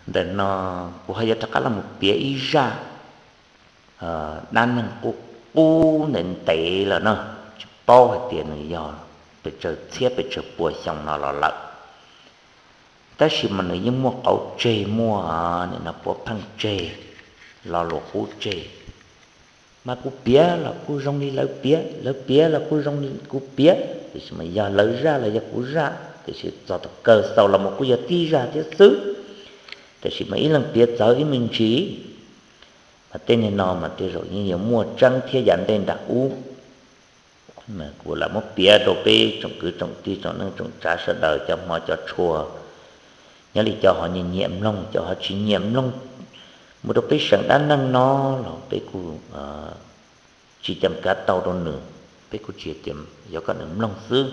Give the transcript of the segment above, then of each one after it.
Ntawm no kuv ho yuav rov qab los mus piav ib zaj dab neeg qub qub ntev ntev lawm na, tsis paub hais tias nws yog pes tsawg txhiab pes tsawg pua xyoo no los lawm, tab sis mas nws yeej muaj qauv tseg muaj nim no puav pheej tseg, lo lus qub tseg. Mas kuv piav los kuj zoo li lawv piav, lawv piav los kuj zoo li kuv piav, tiam sis mas yog lawv zaj los yog kuv zaj, tiam sis txog thaum kawg xaus los mas kuj yog tib zaj thiab xwb, tiam sis mas ib leeg piav txawv ib me ntsis. Mas tej neeg no mas tej zaum yeej yuav muaj tseeb thiab yav ntej nram ub. Kuv lam muab piav rau peb tsoom kwv tsoom tij tsoom neej tsoom tsav sawv daws cov hmov cov tshua, nyob li cov ho nyiam nyiam mloog, cov ho tsis nyiam mloog, mus rau peb seem dab neeg no los peb kuj tsis cam kav tau rau nws, peb kuj tsis tias yuav kom nws mloog xwb.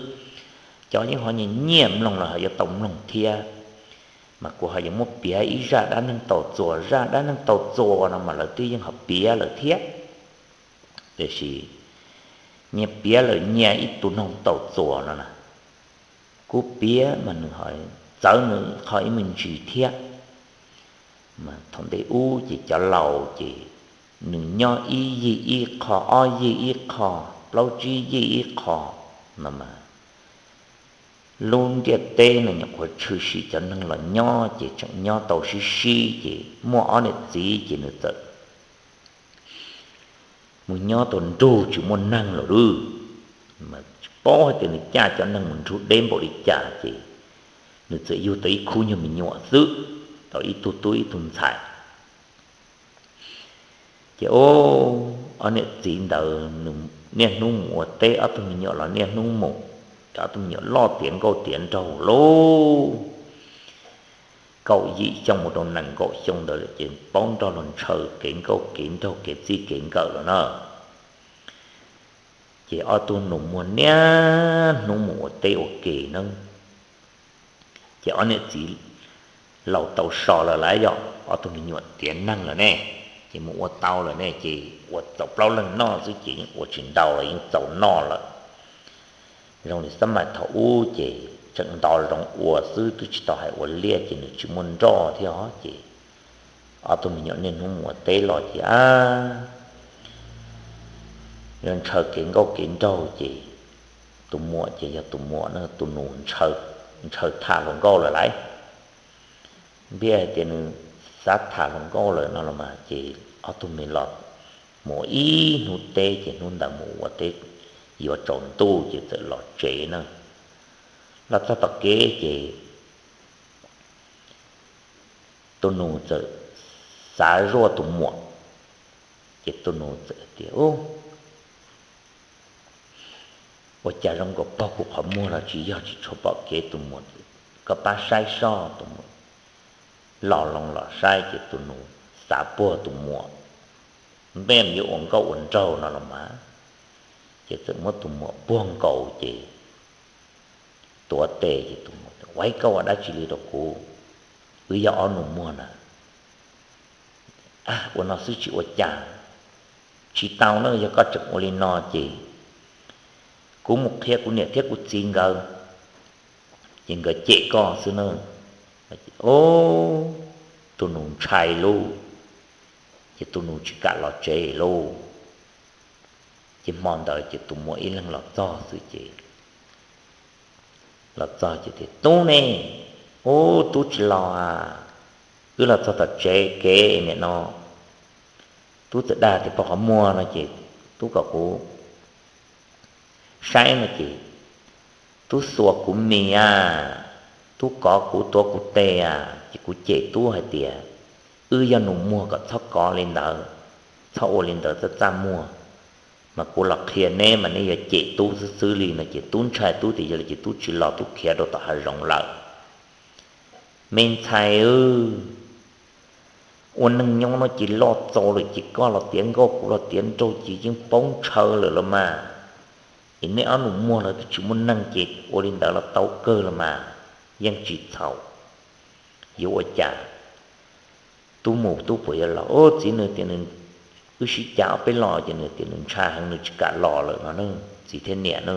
Cov yeej ho nyiam nyiam mloog los ho yuav tau mloog thiab. Mas kuv ho yuav muab piav ib zaj dab neeg tau txuas, zaj dab neeg tau txuas no mas lawv twb yeej ho piav lawm thiab, tiam sis nyias piav lawm nyias ib tug noog tau txuas no na. Kuv piav mas nws ho txawv nws qhov ib me ntsis thiab. Mas thaum ntej ub ces cov laus ces nws nyob ib yig ib qho, ob yig ib qho, plaub tsib yig ib qho no mas lub ntiaj teb no nyuam qhuav tshwm sim cov neeg los nyob ces tseem nyob tau sib sib ces muaj ob niam txiv ces nws txawm mus nyob tau nrug tsis muaj neeg lawm lauj. Tsis paub hais tias nws caj cov neeg mus nrug deb npaum li cas ces nws txawm yug tau ib khub nyuag me nyuam xwb, tau ib tug tub ib tug ntxhais. Ces ob niam txiv ntawd nws niaj hnub mus ua teb, ob tug me nyuam los niaj hnub mus, ces ob tug me nyuam loj tiav nkauj tiav nraug lauj. Kaum yim xyoo mus rau nees nkaum xyoo ntawd lawm ces paub nrog luag ntshaw kev nkauj kev nraug kev txij kev nkawm lawm na. Ces ob tug nus muag niaj hnub mus ua teb ua ke na. Ces ob niam txiv laus tau so lawm lauj, yog ob tug me nyuam tiav neeg lawm ne, ces mus ua tau lawm ne, ces ua txaus plaub leeg noj xwb ces yeej ua tsis ntau los yeej txaus noj lawm. Zoo li xab mais thaum ub ces tseem nto zoov ua xwb twb tsis tau hais ua liaj ces nws tsis muaj nroj thiab os. Ces ob tug me nyuam niaj hnub mus ua teb los ces a, ntshaw kev nkauj kev nraug ces tus muam ces yog tus muam na, tus nus ntshaw tham hluas nkauj lawm lauj. Npia hais tias nws xav tham hluas nkauj lawm no los mas ces ob tug me los mus ua ib hnub teb ces hnub ntawd mus ua teb yuav tsaus ntuj ces txawm los tsev na. Los txog tom kev ces tus nus txawm xav zuaj tus muam, ces tus nus txawm tias, Ua cas zoo nkaus pog kuv qhov muag los tsis yog, tsis tshua pom kev tus muam, koj pab saib soj. Tus muam los loo los saib ces tus nus xav puag tus muam, npej yuav ua nkauj ua nraug no los mas, ces txawm muab tus muam puag nkaus ces tuav tes ces tus muam, Ua ib koj ua dab tsi li rau kuv? Wb yog ob nus muag na. Ua no xwb tsis ua cas? Tsis tau na, yog koj tseem ua li no ces kuv mus qhia kuv niam thiab kuv txiv nkawd, ces nkawd cem koj xwb na. Tus nus ntshai lauj, ces tus nus tsis kam los tsev lauj. Ces hmo ntawd ces tus muam ib leeg los txog xwb ces los txog ces tias, Tub ne? Ub, tub tsis los a, wb los txog tom tsev kev niam no, tub txawm dag tias pog qhov muag no ces tub kom kuv saib no ces tub xuas kuv mis a, tub kov kuv tuav kuv tes a, ces kuv cem tub hais tias, Wb yog nus muag kom txhob kov li ntawd, txhob ua li ntawd txaj txaj muag, mas kuv los qhia neb mas neb yuav cem tub xwb xwb li no ces tub ntshai tub tias yog li ces tub tsis los, tub khiav rau tom hav zoov lawm. Me ntxhais, ua neeg nyob no ces loj txaus lawm ces koj los tiav nkauj kuv los tiav nraug ces yeej paub ntshaw lawm los mas. Es neb ob nus muag los twb tsis muaj neeg ces ua li ntawd los tau kawg los mas, yeej tsis txhaum. Yuav ua cas? Tub mus tub puas yuav los? Ub, txiv nws tias nws, wb sib cav ob peb los ces nws tias nws ntshai heev nws tsis kam los lawm no na, txiv thiab niam na.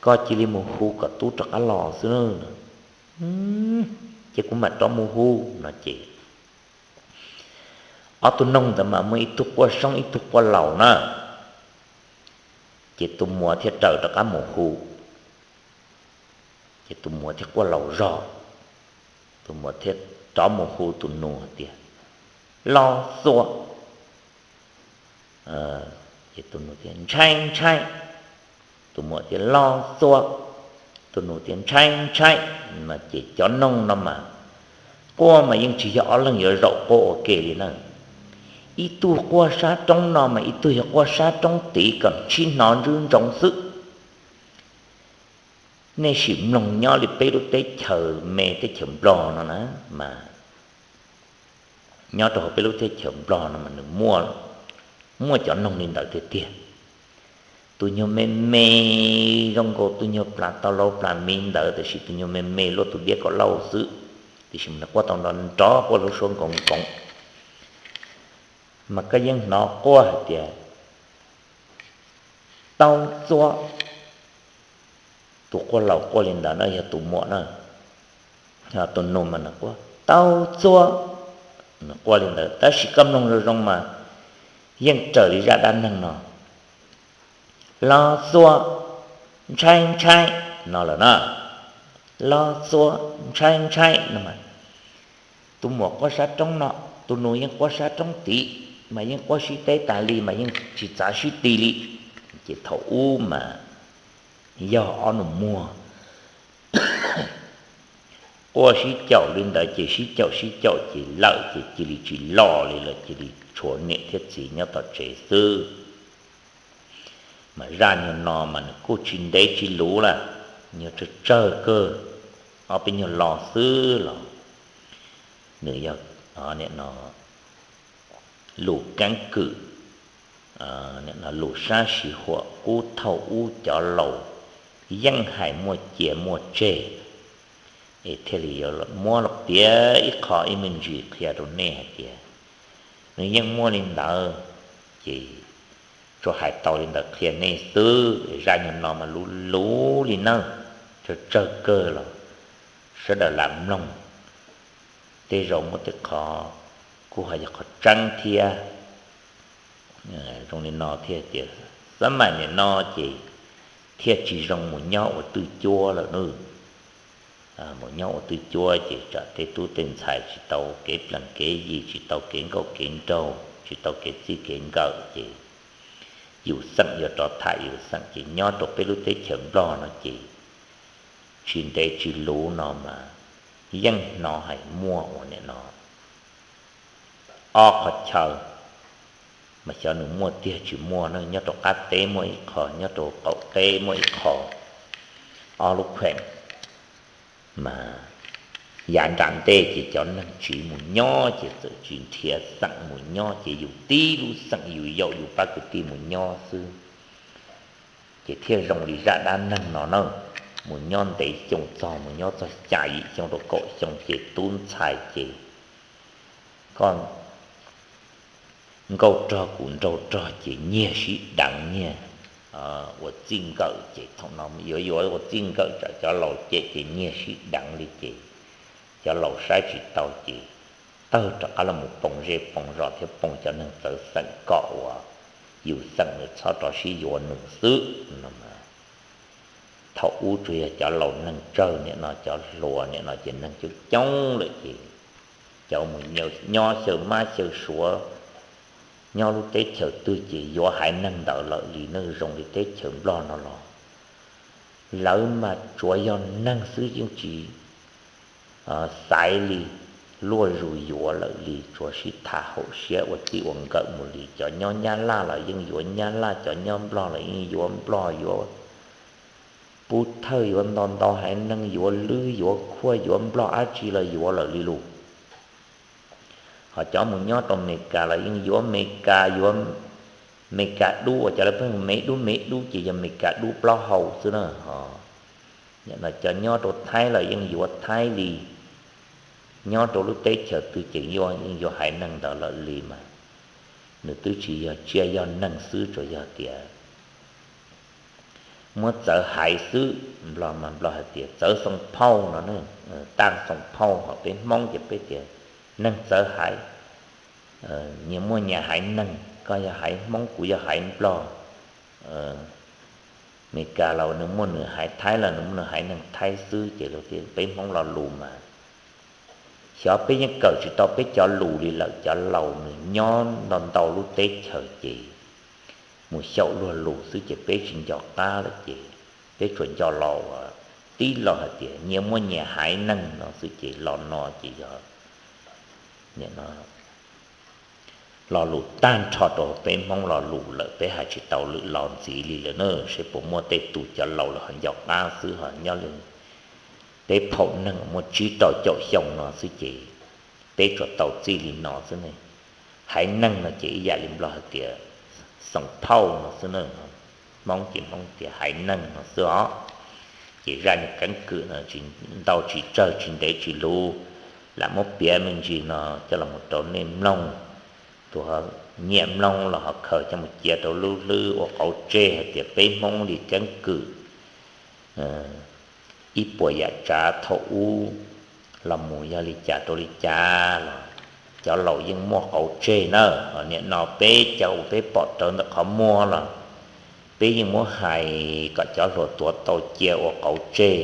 Koj cia li mus hu kom tub rov qab los xwb na. ces kuv mam rov mus hu no ces ob tug noog ntawd mas muaj ib tug quaj soob ib tug quaj laus na. Ces tus muam thiaj raws rov qab mus hu, ces tus muam thiaj quaj laus zog. Tus muam thiaj rov mus hu tus nus tias, Los Xuas. Ces tus nus tias, Ntshai ntshai. Tus muam tias, Los Xuas. Tus nus tias, Ntshai ntshai. No ces cov noog no mas quaj mas yeej tsis yog ob leeg yuav zaum quaj ua ke li na. Ib tug quaj sab roob no mas ib tug yog quaj sab roob tid kom sib hnov ntswb ntsoov xwb. Nej sim mloog nyob li peb lub teb chaws me teb chaws Nplog no na, mas nyob rau hauv peb lub teb chaws Nplog no mas nws muaj, muaj cov noog li ntawd tiag tiag. Tus nyuag me me zoo nkaus tus nyuag plas tau lau plas miv ntawd, tiam sis tus nyuag me me luaj tus diab kaum lauj xwb, tiam sis mas nws quaj tau nrov nrov, quaj lub suab nkoos nkoos. Mas koj yeej hnov quaj hais tias, Tau Txua. Tus quaj laus quaj li ntawd na yog tus muam na. Tus nus mas nws quaj, Tau Txua. Nws quaj li ntawd tab sis koj mloog zoo zoo mas yeej raws li zaj dab neeg no, Los Txua, ntshai ntshai, no lawm na. Los Txua, ntshai ntshai no mas tus muam quaj sab roob no, tus nus yeej quaj sab roob tid, mas yeej quaj sib teb tas li mas yeej tsis txav sib ti li. Ces thaum ub mas yog ob nus muag quaj sib caum li ntawd ces sib caum sib caum ces lawm ces cia li tsis los li lawm, cia li tshuav niam thiab txiv nyob tom tsev xwb. Mas zaj nyuag no mas nws kuj tsis ntev tsis luv lawm, nyuag tsawg tsawg kawg, ob peb nyuag lo xwb los nws yog lus keeb kwm, lus sab siv huam qub thaum ub cov laus yeej hais muaj cia muaj tseg, es thiaj li yuav muab los piav ib qho ib me ntsis qhia rau nej hais tias nws yeej muaj li ntawd, ces tsuas hais tau li ntawd qhia nej xwb. Zaj nyuag no mas luv luv li nawb, tsawg tsawg kawg los sawv daws lam mloog, tej zaum muaj tej qho kuj ho yog qhov tseeb thiab. Zoo li no thiaj tias xab maim nim no ces thiaj tsis zoo mus nyob ua twj cuab lawm nawb. Mus nyob ua twj cuab ces tsam tej tub tej ntxhais tsis tau kev plees kev yi, tsis tau kev nkauj kev nraug, tsis tau kev txij kev nkawm ces yus xeem yuav rov tham yus xeem ces nyob rau peb lub teb chaws Nplog no ces tsis ntev tsis luv no mas yeej hnov hais muaj ua nim no ob qhov chaw, mas xyov nws muaj tiag tsis muaj na, nyob rau qab teb muaj ib qho, nyob rau qaum teb muaj ib qho, ob lub kheem. Mas yav nram ntej ces cov neeg tsiv mus nyob ces txawm tsis nrhiav xeem mus nyob ces yus tib lub xeem yus yaum yus pab kwv tij mus nyob xwb. Ces thiaj zoo li zaj dab neeg no na, mus nyob ntev xyoo txog mus nyob txog xya yim xyoo rau kaum xyoo ces tub ntxhais ces koj nkauj rog kuv nraug rog ces nyiag sib deev nyiag ua txij nkawm ces thaum no yuav yuav ua txij nkawm tsam cov laus cem ces nyiag sib deev li ces cov laus saib tsis tau ces tawg rov qab los mus poo zej poo zos thiab poo cov neeg txawv xeem kom uas yus xeem nws txhob rov sib yuav nws xwb no. Thaum ub tsuas yog cov laus neeg tsawg nim no, cov hluas nim no ces neeg coob coob lawm ces cov mus nyob xyaw mab xyaw suav nyob lub teb chaws twg ces yuav haiv neeg ntawd lawm li, neej zoo li teb chaws Nplog no los lawv mas tsuas yog neeg xwb yeej tsis xaiv li luaj zus yuav lawm li, tsuas sib tham haum siab ua txij ua nkawm mus li. Cov nyob Nyab Laj los yeej yuav Nyab Laj, cov nyob Nplog los yeej yuav Nplog, yuav pub thawj, yuav nto ntau haiv neeg, yuav lwb yuav khuaj, yuav Nplog dab tsi los yuav lawm li lus. Ho cov mus nyob rau Amelikas los yeej yuav Amelikas, yuav Amelikas dub uas cov lawv pheej me dub me dub ces yog Amelikas dub plaub hau xwb na. Ho nim no cov nyob rau Thaib los yeej yuav Thaib li, nyob rau lub teb chaws twg ces yeej yuav haiv neeg ntawd lawm li mas nws twb tsis yog tsiaj yog neeg xwb, tsuas yog tias muab txawv haiv xwb. Nplog mas Nplog hais tias txawv xoo phauj no, taj xoo phauj, ho peb Hmoob ces peb tias neeg txawv haiv. Nyias muaj nyias haiv neeg, koj yog haiv Hmoob, kuv yog haiv Nplog, Meskas los nws muaj nws haiv Thaib los nws muaj nws haiv neeg Thaib xwb, ces peb Hmoob lo lus mas xyov peb yeej kawm tsis tau peb cov lus li lawm. Cov laus nws nyob ntau ntau lub teb chaws ces mus xyaum luag lus xwb ces peb tsis nco qab lawm ces peb tsuas nco los uas tib lo hais tias nyias muaj nyias haiv neeg no xwb ces lo no ces yog lo lus tag nrho rau peb Hmoob lo lus lawm, peb hais tsis tau lwm lo ntxiv li lawm na. Seb puas muaj tej tus cov laus lawm ho nco qab xwb, ho nyob li peb phaum neeg muaj tsib rau caum xyoo no xwb ces peb tsuas tau txij li no xwb ne. Haiv neeg no ces ib yam li Nplog hais tias xoo phauj no xwb na. Hmoob ces Hmoob tias haiv neeg no xwb os. Ces zaj keeb kwm no tsis ntau tsis tsawg tsis ntev tsis luv, lam muab piav me ntsis no coj los rau nej mloog. Tus ho nyiam mloog los ho khaws coj mus cia rau lub hlwb ua qauv tseg hais tias peb Hmoob li keeb kwm ib puas yam tsav thaum ub los mus yog li cas rau li cas los cov laus yeej muaj qauv tseg na. Ho nim no peb cov uas peb pom rawv ntawm qhov muag los peb yeej muab hais kom cov hluas tuav tau cia ua qauv tseg.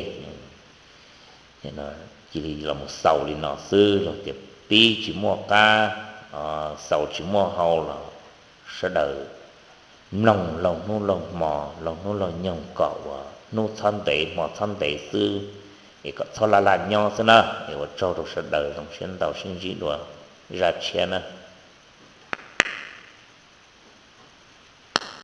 Cia li los mus xaus li no xwb, los tias pib tsis muaj qab, xaus tsis muaj hau los sawv daws mloog laug hnub laug hmo, laug hnub laug nyoog kom uas hnub txhob ntev hmo txhob ntev xwb, es kom txhob laj laj nyob xwb na. Es ua tsaug rau sawv daws, zoo siab ntau, sib ntsib dua zaj tshiab na.